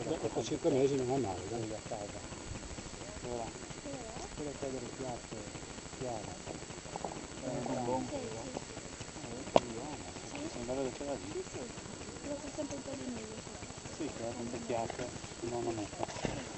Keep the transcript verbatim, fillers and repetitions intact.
Dopo cinque mesi non è male, dai. A casa. Ora, quella qua delle piante, chiara. È un bombon, quella. Eh, sì, no, ma sono belle da fare lì. Sì, sì, lo fa sempre un po' di meno. Sì, che è un po' chiacchia, non lo metto.